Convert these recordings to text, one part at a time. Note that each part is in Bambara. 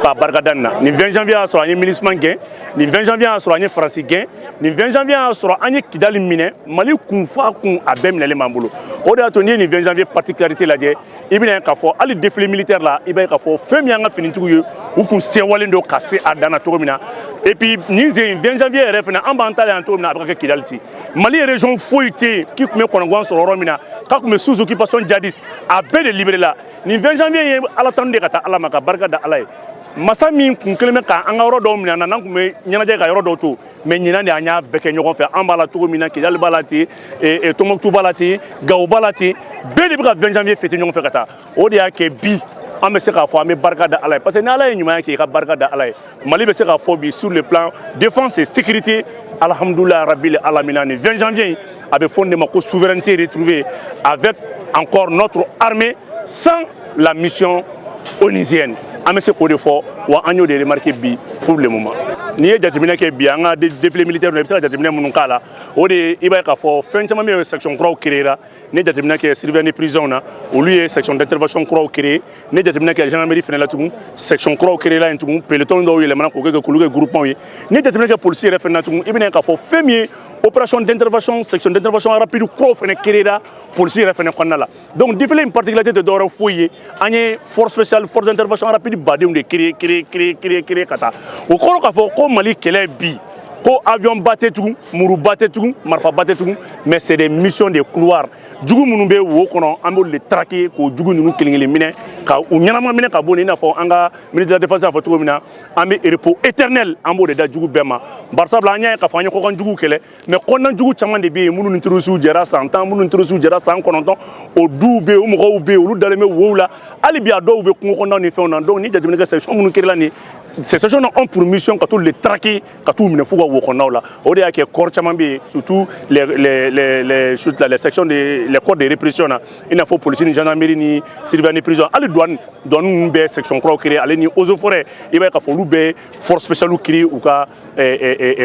K'a barika da nin na. Nin 20 janvier y'a sɔrɔ an ye MINUSMA gɛn, nin 20 janvier y'a sɔrɔ an ye Faransi gɛn, nin 20 janvier y'a sɔrɔ an ye Kidali minɛ. Mali kun fa kun, a bɛɛ minɛlen b'an bolo. O de y'a to n'i ye nin 20 janvier particularité lajɛ, i bɛna ye k'a fɔ hali défilé militaire la, i b'a ye k'a fɔ fɛn min y'an ka finitigiw ye, u kun sewalen don ka se a dan na cogo min na. Et puis nin sen 20 janvier yɛrɛ fana, an b'an ta yan cogo min na, a bɛ ka kɛ Kidali ten. Mali région foyi tɛ yen k'i tun bɛ kɔnɔguwan sɔrɔ yɔrɔ min na k'a tun bɛ sous occupation djihadiste, a bɛɛ de libéré la. Nin 20 janvier ye Ala tanu de ka taa Ala ma, ka barika da Ala ye, masa min kun kelen bɛ k'an ka yɔrɔ dɔw minɛ na, n'an tun bɛ ɲɛnajɛ ka yɔrɔ dɔw to. Mais ɲinan de, an y'a bɛɛ kɛ ɲɔgɔn fɛ. An b'a la cogo min na, Kidali b'a la ten, Tɔnbukutu b'a la ten, Gawo b'a la ten, bɛɛ de bɛ ka 20 janvier fêter ɲɔgɔn fɛ ka taa. O de y'a kɛ bi an bɛ se k'a fɔ an bɛ barika da Ala ye, parce que ni Ala ye ɲumanya kɛ, i ka barika da Ala ye. Mali bɛ se k'a fɔ bi, sur le plan défense et sécurité, alhamdulilayi rabil alamina. Nin 20 janvier, a bɛ fɔ nin de ma ko souveraineté retrouvée avec encore notre armée sans la mission onusienne. An bɛ se k'o de fɔ wa, an y'o de remarqué bi. Pour le moment, n'i ye jateminɛ kɛ bi an ka défilé militaire la, i bɛ se ka jateminɛ minnu k'a la, o de ye i b'a ye k'a fɔ fɛn caman bɛ yen, section kuraw créé ra. Ni ye jateminɛ kɛ surveillant de prison na, olu ye section d'intervention kuraw créé. Ni ye jateminɛ kɛ gendarmerie fɛnɛ la tugun, section kuraw créé la yen tugun, peloton dɔw yɛlɛmana k'o kɛ k'olu kɛ groupement ye. Ni ye jateminɛ kɛ polisi yɛrɛ fɛnɛ na tugun, i bɛna ye k'a fɔ fɛn min ye opération d'intervention, section d'intervention rapide kuraw fɛnɛ créé la polisi yɛrɛ fɛnɛ kɔnɔna la. Donc défilé in particularité tɛ dɔwɛrɛ foyi ye, an ye force spéciale, force d'intervention rapide badenw de créé, créé, créé, créé, créé ka taa. O kɔrɔ k'a fɔ ko Mali kɛlɛ bi, ko avion ba tɛ tugun, muruba tɛ tugun, marifaba tɛ tugun, mais c'est des missions de couloir. Jugu minnu bɛ wo kɔnɔ, an b'olu de traquer, k'o jugu ninnu kelen kelen minɛ, ka u ɲɛnama minɛ ka bɔ nin. I n'a fɔ an ka ministre de la Défense y'a fɔ cogo min na, an bɛ repos éternel, an b'o de da jugu bɛɛ ma. Barisabula an y'a ye k'a fɔ an ye kɔkan jugu kɛlɛ, mais kɔnɔna jugu caman de bɛ yen, minnu ni terroristes jɛra san 10, minnu ni terroristes jɛra san 9, o duw bɛ yen, o mɔgɔw bɛ yen, olu dalen bɛ wow la hali bi, a dɔw bɛ kungo kɔnɔnaw ni fɛnw na. Donc ni jateminɛ kɛ, section minnu créé la nin, ces sections ont pour mission ka t'u les traquer, ka t'u minɛ f'u ka wo kɔnɔnaw la. O de y'a kɛ corps caman bɛ yen, surtout les sections de les corps de répression na, i n'a fɔ polisi ni gendarmerie ni surveillant de prison, hali douane, douane ninnu bɛɛ section kuraw créé, ale ni eaux et forêt. I b'a ye k'a fɔ olu bɛɛ force spéciale créé u ka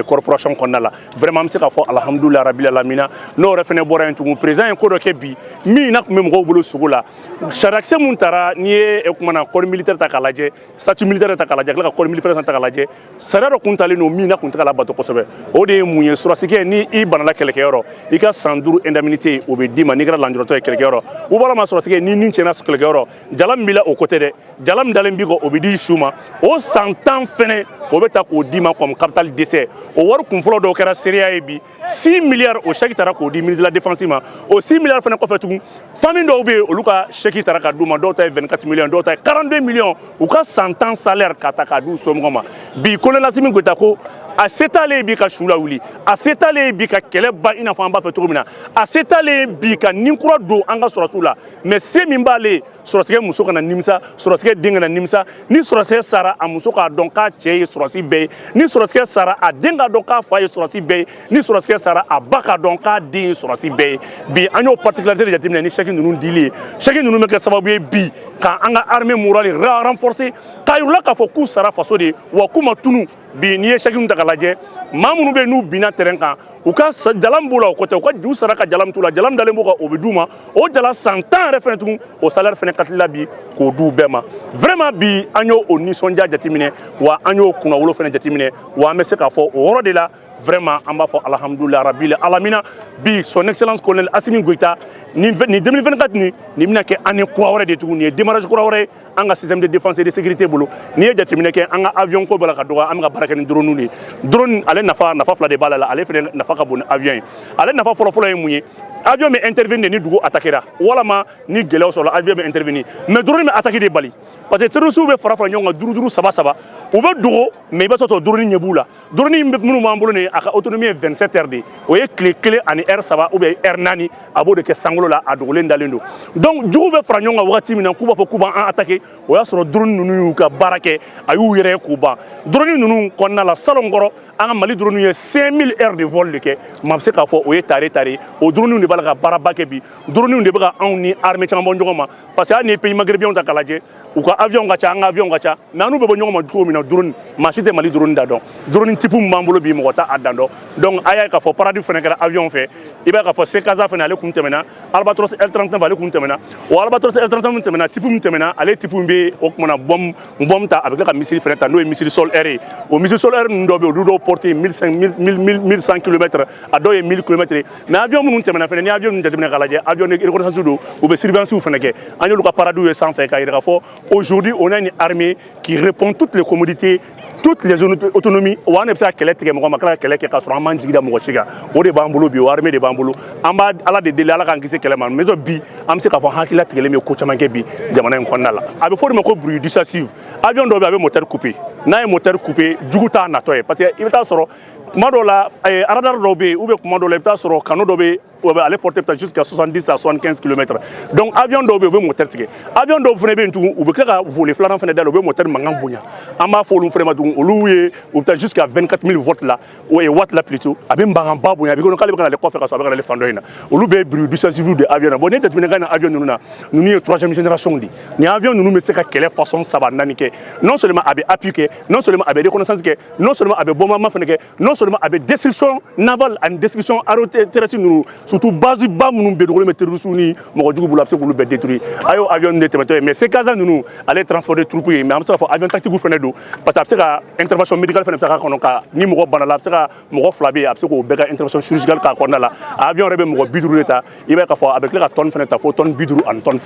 corporation kɔnɔna la. Vraiment, an bɛ se k'a fɔ alhamdulilayi rabil alamina. N'o yɛrɛ fɛnɛ bɔra yen tugun, président ye ko dɔ kɛ bi min n'a tun bɛ mɔgɔw bolo sogo la. Sariyakisɛ mun taara, n'i ye o kumana corps militaire ta k'a lajɛ, statut militaire ta k'a lajɛ, ka tila ka corps militaire ta k'a lajɛ, sariya dɔ kun talen don min n'a kun tɛ ka labato kosɛbɛ. O de ye mun ye? Sɔrɔdasikɛ, ni i banala kɛlɛkɛyɔrɔ, i ka san 5 indemnité, o bɛ d'i ma n'i kɛra lanjuratɔ ye kɛlɛkɛyɔrɔ. U bɔra ma, sɔrɔdasikɛ, ni nin tiɲɛna kɛlɛkɛyɔrɔ, jala min b'i la, o ko tɛ dɛ, jala min dalen b'i kɔ, o bɛ di su ma. O san 10 fɛnɛ, o bɛ ta k'o d'i ma comme capital décès. O wari kunfɔlɔ dɔw kɛra seereya ye bi, 6 milliards, o chèque taara k'o di ministre de la Défense ma. O 6 milliards fɛnɛ kɔfɛ tugun, famille dɔw bɛ yen, olu ka chèque taara ka d'u ma, dɔw ta ye 24 millions, dɔw ta ye 42 millions, u ka san 10 salaire ka ta k'a d'u somɔgɔw ma. Bi colonel Assimi Goïta ko a se t'ale ye bi ka su lawuli, a se t'ale ye bi ka kɛlɛ ban i n'a fɔ an b'a fɛ cogo min na, a se t'ale ye bi ka nin kura don an ka sɔrɔsiw la, mais se min b'ale ye, sɔrɔsikɛ muso kana nimisa, sɔrɔsikɛ den kana nimisa. Ni sɔrɔsikɛ sara, a muso k'a dɔn k'a cɛ ye sɔrɔsi bɛɛ ye. Ni sɔrɔsikɛ sara, a den k'a dɔn k'a fa ye sɔrɔsi bɛɛ ye. Ni sɔrɔsikɛ sara, a ba k'a dɔn k'a den ye sɔrɔsi bɛɛ ye. Bi an y'o particularité de jateminɛ ni chèque ninnu dili ye. Chèque ninnu bɛ kɛ sababu ye bi ka an ka armée morale renforcer, k'a yir'u la k'a fɔ k'u sara faso de ye, wa k'u ma tunu. Bi n'i ye chèque ninnu ta k'a lajɛ, maa minnu bɛ yen n'u binna terrain kan, u ka jala min b'u la, o kɔtɛ, u ka ju sara ka jala min t'u la, jala min dalen b'u kan, o bɛ d'u ma. O jala san 10 yɛrɛ fɛnɛ tugun, o salaire fɛnɛ katila bi k'o d'u bɛɛ ma. Vraiment, bi an y'o o nisɔndiya jateminɛ, wa an y'o kunnawolo fɛnɛ jateminɛ, wa an bɛ se k'a fɔ o yɔrɔ de la, vraiment, an b'a fɔ alhamdulilayi rabil alamina. Bi son excellence colonel Assimi Goïta, nin 2024 nin bɛna kɛ année kura wɛrɛ de tugun. Nin ye démarrage kura wɛrɛ ye an ka système de défense et de sécurité bolo. N'i ye jateminɛ kɛ, an ka avion ko b'a la ka dɔgɔ, an bɛ ka baara kɛ ni drone de ye. Drone, ale nafa fila de b'a la. Ale fɛnɛ nafa ka bon ni avion ye. Ale nafa fɔlɔ-fɔlɔ ye mun ye? Avion bɛ intervenir ni dugu attaquera walama ni gɛlɛyaw sɔrɔla, avion bɛ intervenir, mais drone bɛ attaque de bali, parce que terroristes bɛ fara fara ɲɔgɔn kan duuru duuru, saba saba, u bɛ dogo, mais i b'a sɔrɔ drone ɲɛ b'u la. Drone minnu b'an bolo nin, a ka autonomie ye 27 heures de ye. O ye tile 1 ani heure 3 ou bien heure 4, a b'o de kɛ sankolo la, a dogolen dalen don. Donc juguw bɛ fara ɲɔgɔn kan wagati min na k'u b'a fɔ k'u b'an attaquer, o y'a sɔrɔ drone ninnu y'u ka baara kɛ, a y'u yɛrɛ ye k'u ban. Drone ninnu kɔnɔna la, salon kɔrɔ, an ka Mali drone ye 5000 heures de vol de kɛ. Maa bɛ se k'a fɔ o ye tare tare. O drone de b'a la ka baaraba kɛ bi. Drone de bɛ ka anw ni armée caman bɔ ɲɔgɔn ma, parce que hali ni ye pays maghrébins ta k'a lajɛ, u ka avion ka ca, an ka avion ka ca, mais an n'u bɛ bɔ ɲɔgɔn ma cogo min na, drone, maa si tɛ Mali drone da dɔn. Drone type min b'an bolo bi, mɔgɔ t'a dan dɔn. Donc a y'a ye k'a fɔ parade fana kɛra avion fɛ. I b'a ye k'a fɔ C-Casa fana, ale kun tɛmɛna, Albatros L39, ale kun tɛmɛna. O Albatros L39 min tɛmɛna, type min tɛmɛna, ale type min bɛ o kumana bombe ta, a bɛ tila ka missile fana ta, n'o ye missile sol air ye. O missile sol air ninnu dɔw bɛ yen, olu dɔw portée 1100 km, a dɔw ye 1000 km ye. Mais avion minnu tɛmɛna fana, ni avion ninnu jateminɛ k'a lajɛ, avion de reconnaissance don, u bɛ surveillance fana kɛ. An y'olu ka parade ye sanfɛ k'a yira k'a fɔ aujourd'hui, on a une armée qui répond toutes les commodités, toutes les autonomies. Wa an de bɛ se ka kɛlɛ tigɛ mɔgɔ ma, kila ka kɛlɛ kɛ k'a sɔrɔ an m'an jigi da mɔgɔ si kan. O de b'an bolo bi, o armée de b'an bolo. An b'a Ala de deli, Ala k'an kisi kɛlɛ ma. Mais bi, an bɛ se k'a fɔ hakili latigɛlen bɛ ko caman kɛ bi jamana in kɔnɔna la. A bɛ fɔ o de ma ko bruit dissuasif. Avion dɔw bɛ yen, a bɛ moteur couper. N'a ye moteur couper, jugu t'a natɔ ye, parce que i bɛ taa sɔrɔ kuma dɔw la, radar dɔw bɛ yen, ou bien kuma dɔw la, i bɛ taa sɔrɔ canon dɔ bɛ yen, o bɛ ale portée bɛ taa jusqu'à 70 à 75 km. Donc avion dɔw bɛ yen, u bɛ moteur tigɛ. Avion dɔw fana bɛ yen tugun, u bɛ tila ka volet filanan fana dayɛlɛ, u bɛ moteur mankan bonya. An b'a fɔ olu fana ma tugun, olu ye u bɛ taa jusqu'à 24 000 volts la, o ye watt la plutôt. A bɛ mankanba bonya, a bɛ kɔnɔ k'ale bɛ ka nale kɔfɛ, ka sɔrɔ a bɛ ka nale fan dɔ in na. Olu bɛɛ ye bruit dissuasif de avion na. Bon, ne jateminɛ ka na avion ninnu na, ninnu ye troisième génération de. Nin avion ninnu bɛ se ka kɛlɛ façon saba naani kɛ. Non seulement a bɛ appui kɛ, non seulement a bɛ reconnaissance kɛ, non seulement a bɛ bombardement fana kɛ, non seulement a bɛ destruction navale ani destruction aéroterrestre ninnu, surtout base ba minnu bɛ dogolen bɛ terroristes ni mɔgɔ jugu bolo, a bɛ se k'olu bɛɛ détruire. A y'o avion de tɛmɛtɔ ye. Mais C-Casa ninnu, ale ye transport de troupes ye, mais an bɛ se k'a fɔ avion tactique fana don, parce que a bɛ se ka intervention médicale fana bɛ se k'a kɔnɔ, ka ni mɔgɔ bana la, a bɛ se ka mɔgɔ fila bɛ yen, a bɛ se k'o bɛɛ ka intervention chirurgicale k'a kɔnɔna la. A avion yɛrɛ bɛ mɔgɔ 50 de ta. I b'a ye k'a fɔ a bɛ tila ka tonne fana ta fo tonne 52 tonne.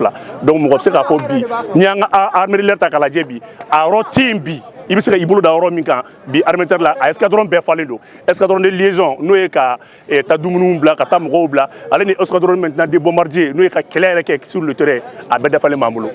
Donc mɔgɔ bɛ se k'a fɔ bi, n'i y'an ka armée de l'air ta k'a lajɛ bi, a yɔrɔ tɛ yen bi i bɛ se ka i bolo da yɔrɔ min kan bi armée de la. A escadron bɛɛ falen don. Escadron de liaison, n'o ye ka taa dumuniw bila, ka taa mɔgɔw bila, ale ni escadron maintenant de bombardier, n'o ye ka kɛlɛ yɛrɛ kɛ sur le terrain, a bɛɛ dafalen b'an bolo.